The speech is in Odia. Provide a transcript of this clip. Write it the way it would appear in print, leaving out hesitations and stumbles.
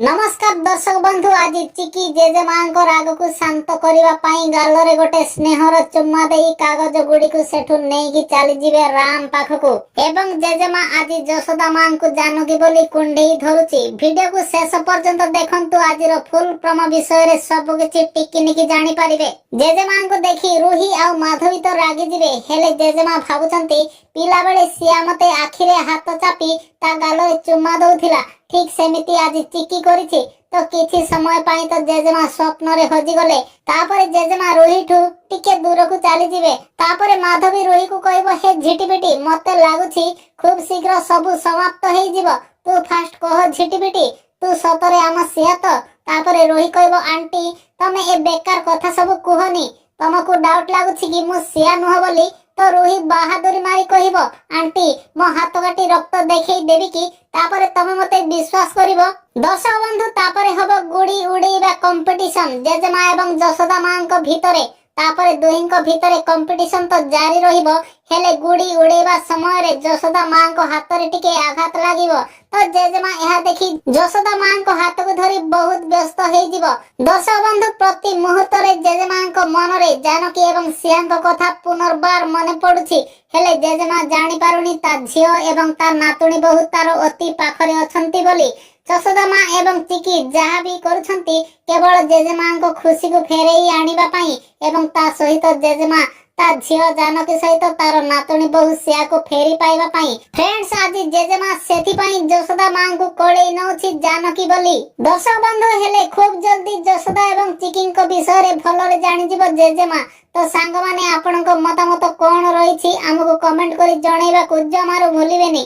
ନମସ୍କାର ଦର୍ଶକ ବନ୍ଧୁ, ଆଜି ଚିକି ଜେଜେମାଙ୍କ ରାଗକୁ ଶାନ୍ତ କରିବା ପାଇଁ ଗାଲରେ ଗୋଟେ ସ୍ନେହର ଚୁମ୍ମା ଦେଇ କାଗଜ ଗୁଡିକୁ ସେଠୁ ନେଇକି ଚାଲିଯିବେ ରାମ ପାଖକୁ ଏବଂ ଜେଜେମା ଆଜି ଯଶୋଦା ମାଙ୍କୁ ଜାନକୀ ବୋଲି କୁଣ୍ଢେଇ ଧରୁଛି। ଭିଡିଓକୁ ଶେଷ ପର୍ଯ୍ୟନ୍ତ ଦେଖନ୍ତୁ, ଆଜିର ଫୁଲ ପ୍ରମୋ ବିଷୟରେ ସବୁ କିଛି ଟିକିନିକି ଜାଣିପାରିବେ। ଜେଜେମାଙ୍କୁ ଦେଖି ରୁହି ଆଉ ମାଧବୀ ତ ରାଗିଯିବେ, ହେଲେ ଜେଜେମା ଭାବୁଛନ୍ତି, ପିଲାବେଳେ ସିଆ ମତେ ଆଖିରେ ହାତ ଚାପି ତା ଗାଲରେ ଚୁମ୍ମା ଦଉଥିଲା, ଠିକ ସେମିତି ଆଜି ଚିକି କରିଛି। ତ କିଛି ସମୟ ପାଇଁ ତ ଜେଜେମା ସ୍ୱପ୍ନରେ ହଜିଗଲେ। ତାପରେ ଜେଜେମା ରୁହିଠୁ ଟିକେ ଦୂରକୁ ଚାଲିଯିବେ। ତାପରେ ମାଧବୀ ରୁହିକୁ କହିବ, "ହେ ଝିଟିପିଟି, ମତେ ଲାଗୁଛି ଖୁବ ଶୀଘ୍ର ସବୁ ସମାପ୍ତ ହେଇଯିବ। ତୁ ଫାଷ୍ଟ କହ ଝିଟିପିଟି, ତୁ ସତରେ ଆମ ସିଆ ତ?" ତାପରେ ରୁହି କହିବ, "ଆଣ୍ଟି, ତମେ ଏ ବେକାର କଥା ସବୁ କୁହନି। ତମକୁ ଡାଉଟ ଲାଗୁଛି କି ମୁଁ ସିଆ ନୁହଁ ବୋଲି?" ତ ରୁହି ବାହାଦୁରି ମାରି କହିବ, "ଆଣ୍ଟି, ମୋ ହାତ କାଟି ରକ୍ତ ଦେଖେଇ ଦେବି କି? ତାପରେ ତମେ ମତେ ବିଶ୍ୱାସ କରିବ?" ଦର୍ଶକ ବନ୍ଧୁ, ତାପରେ ହବ ଗୁଡି ଉଡେଇବା କମ୍ପିଟିସନ ଜେଜେମା ଏବଂ ଯଶୋଦା ମାଙ୍କ ଭିତରେ। ତାପରେ ଦୁହିଁଙ୍କ ଭିତରେ କମ୍ପିଟିସନ ତ ଜାରି ରହିବ, ହେଲେ ଗୁଡି ଉଡେଇବା ସମୟରେ ଯଶୋଦା ମାଙ୍କ ହାତରେ ଟିକେ ଆଘାତ ଲାଗିବ। ତ ଜେଜେମା ଏହା ଦେଖି ଯଶୋଦା ମାଙ୍କ ହାତକୁ ଧରି ବହୁତ ବ୍ୟସ୍ତ ହେଇଯିବ। ଦର୍ଶକ ବନ୍ଧୁ, ପ୍ରତି ମୁହୂର୍ତ୍ତରେ ଜେଜେମାଙ୍କ ମନରେ ଜାନକୀ ଏବଂ ସିଆଙ୍କ କଥା ପୁନର୍ବାର ମନେ ପଡୁଛି। ହେଲେ ଜେଜେମା ଜାଣିପାରୁନି ତା ଝିଅ ଏବଂ ତା ନାତୁଣୀ ବୋହୂ ତାର ଅତି ପାଖରେ ଅଛନ୍ତି ବୋଲି। ଯଶୋଦା ମା ଏବଂ ଚିକି ଯାହା ବି କରୁଛନ୍ତି, କେବଳ ଜେଜେମାଙ୍କ ଖୁସିକୁ ଫେରେଇ ଆଣିବା ପାଇଁ ଏବଂ ତା ସହିତ ଜେଜେମା ତା ଝିଅ ଜାନକୀ ସହିତ ତାର ନାତୁଣୀ ବୋହୂ ସିଆକୁ ଫେରି ପାଇବା ପାଇଁ। ଫ୍ରେଣ୍ଡସ୍, ଆଜି ଜେଜେମା ସେଥିପାଇଁ ଯଶୋଦା ମାଙ୍କୁ କୋଳେଇ ନଉଛି ଜାନକୀ ବୋଲି। ଦର୍ଶକ ବନ୍ଧୁ, ହେଲେ ଖୁବ ଜଲ୍ଦି ଯଶୋଦା ଏବଂ ଚିକିଙ୍କ ବିଷୟରେ ଭଲରେ ଜାଣିଯିବ ଜେଜେମା। ତ ସାଙ୍ଗମାନେ, ଆପଣଙ୍କ ମତାମତ କଣ ରହିଛି, ଆମକୁ କମେଣ୍ଟ କରି ଜଣେଇବାକୁ ଜମାରୁ ଭୁଲିବେନି।